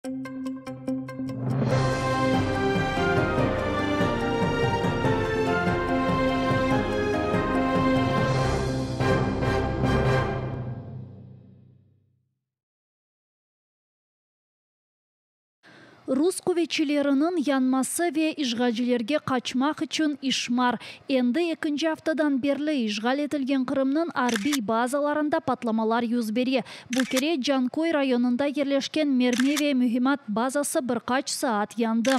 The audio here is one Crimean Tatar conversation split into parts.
Rus quvetçileriniñ yanması ve işğalcilerge qaçmaq içün işmar. Endi ekinci aftadan berli işğal etilgen Qırımnıñ arbiy bazalarında patlamalar yüz bere. Bu kere Canköy rayonında yerleşken mermi ve mühimmat bazası bir qaç saat yandı.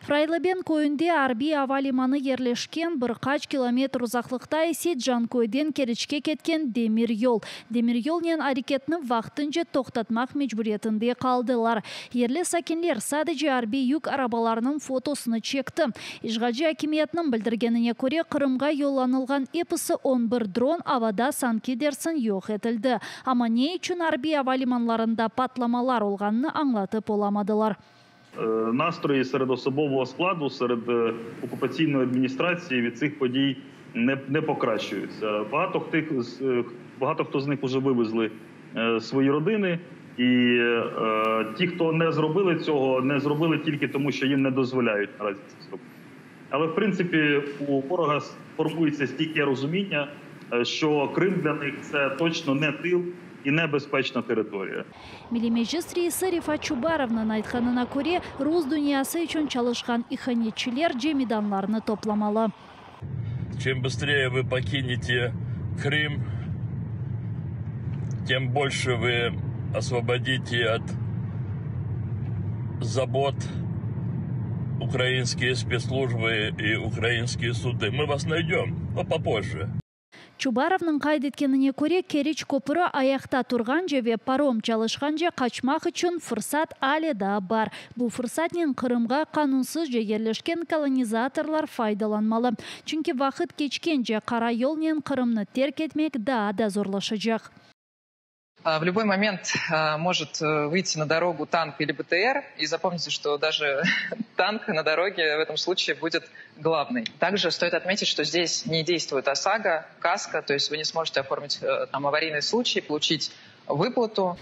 Frayleben köyünde arbiy ava limanı yerleşken, bir qaç kilometr uzaqlıqta ise Canköyden Keriçke ketken demir yol. Demiryolnen areketni vaqtınca toqtatmaq mecburiyetinde qaldılar. Yerli sakinler sadece arbiy yük arabalarınıñ fotosını çekti. İşğalci akimiyetniñ bildirgenine köre, Qırımğa yollanılğan episi on bir dron avada sanki dersiñ yoq etildi. Amma ne içün arbiy ava limanlarında patlamalar olğanını añlatıp olamadılar. Nastroyi sered osobovogo skladu, sered okupatsiynoyi administratsiyi від tsih podiy ne ne pokrashchuyutsya. Багато тих багато хто з них уже вивезли свої родини, і ті, хто не зробили цього, не зробили тільки тому, що їм не дозволяють наразі це зробити. Але в принципі у ворога формується стійке розуміння, що Крим для них це точно не тил і небезпечна територія. Milliy Meclis reisi Refat Çubarovnıñ aytqanına köre, rus dünyası içün çalışqan ihanetçiler cemidanlarını toplamalı. Чем bıstrее вы покинете Крым, тем больше вы освободите от забот украинские спецслужбы и украинские суды. Мы вас найдем, но попозже. Çubarovnıñ qayd etkenine köre, Keriç köprü ayaqta turğance ve parom çalışqance qaçmaq içün fırsat ale daa bar. Bu fırsatnen Qırımğa qanunsızca yerleşken kolonizatorlar faydalanmalı. Çünki vaqıt keçkence qara yolnen Qırımnı terk etmek daa da zorlaşacaq. В любой момент может выйти на дорогу танк или БТР. И запомните, что даже танк на дороге в этом случае будет главный. Также стоит отметить, что здесь не действует ОСАГО, КАСКО, то есть вы не сможете оформить там аварийный случай, получить выплату.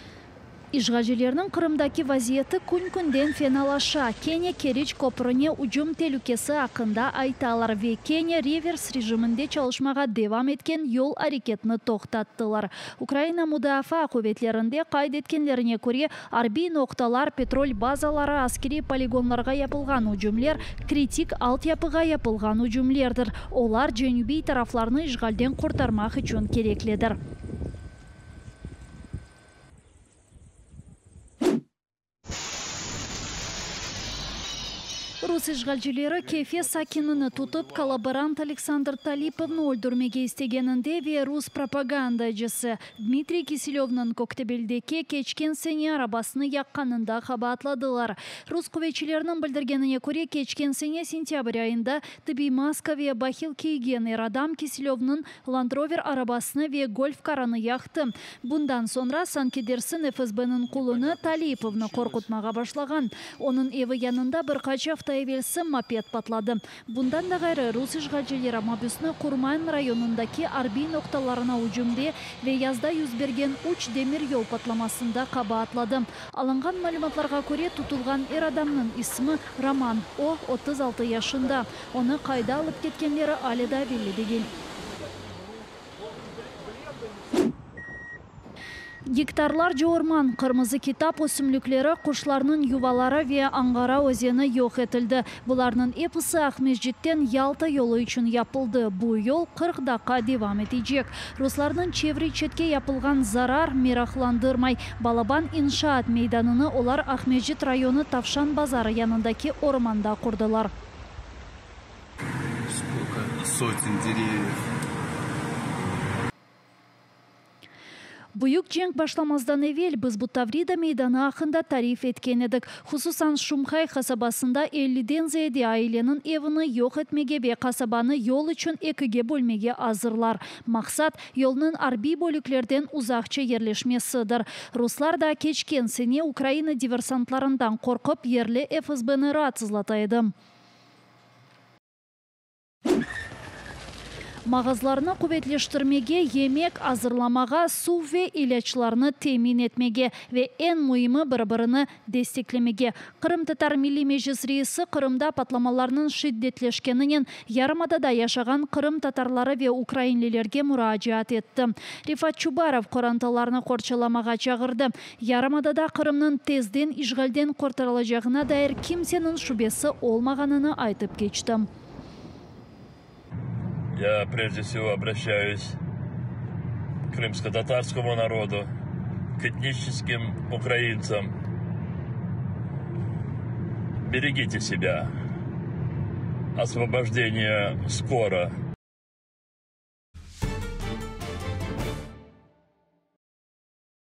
İşğalcilerniñ Qırımdaki vaziyeti kün-künden fenalaşa. Kene Keriç köprüne ücüm telükesi aqqında aytalar ve kene revers rejiminde çalışmağa devam etken yol areketini toqtattılar. Ukraina Mudafaa quvetlerinde qayd etkenlerine köre, arbiy noqtalar, petrol bazaları, askeriy poligonlarğa yapılğan ücümler, kritik altyapığa yapılğan ücümlerdir. Olar cenübiy taraflarnı işğalden qurtarmaq içün kereklidir. Rus işğalcileri Kefe sakinini tutıp, kollaborant Aleksandr Talipovnı öldürmege istegeninde ve rus propagandacısı Dmitriy Kiselövniñ Köktebeldeki keçken sene arabasını yaqqanında qabaatladılar. Rus quvetçileriniñ bildirgenine köre, keçken sene sentâbr ayında tıbbiy maska ve bahil kiygen er adam Kiselövniñ Land Rover arabasını ve golf karını yaqtı. Bundan soñra, sanki dersin FSBniñ qulunı Talipovnı qorqutmağa başlağan. Onıñ evi yanında bir qaç afta evelsi moped patladı. Bundan da ğayrı, rus işğalcileri mabüsni Qurman rayonındaki arbiy noqtalarına ücümde ve yazda yüz bergen üç demiryol patlamasında qabaatladı. Alınğan malümatlarğa köre, tutulğan er adamnıñ ismi Roman, o, 36 yaşında. Onı qayda alıp ketkenleri ale daa belli degil. Gektarlarca orman, qırmızı kitap ösümlikleri, quşlarnıñ yuvaları ve Anğara özeni yoq etildi. Bularnıñ episi Aqmescitten Yalta yolu içün yapıldı. Bu yol 40 daqqa devam etecek. Ruslarnıñ çevre-çetke yapılğan zarar meraqlandırmay. Balaban inşaat meydanını olar Aqmescit rayonı Tavşan bazarı yanındaki ormanda qurdılar. Skolko soten derevьев. Büyük cenk başlamazdan evel biz bu Tavrida meydanı aqqında tarif etken edik. Hususan Şumhay qasabasında 50-den ziyade aileniñ evini yoq etmege ve qasabanı yol içün ekige bölmege azırlar. Maqsat, yolnıñ arbiy bölüklerden uzaqça yerleşmesidir. Ruslar da keçken sene Ukraina diversantlarından qorqıp yerli FSBni raatsızlata edi. Mağazlarnı quvetleştirmege, yemek azırlamağa, suv ve ilâclarnı temin etmege ve eñ müimi bir-birini desteklemege. Qırımtatar Milliy Meclis reisi Qırımda patlamalarnıñ şiddetleşkeninen yarımadada yaşağan qırımtatarları ve ukrainlilerge muracaat etti. Refat Çubarov qorantalarnı qorçalamağa çağırdı. Yarımadada Qırımnıñ tezden işğalden qurtarılacağına dair kimseniñ şübesi olmağanını aytıp keçti. Я прежде всего обращаюсь к крымско-татарскому народу, к этническим украинцам. Берегите себя. Освобождение скоро.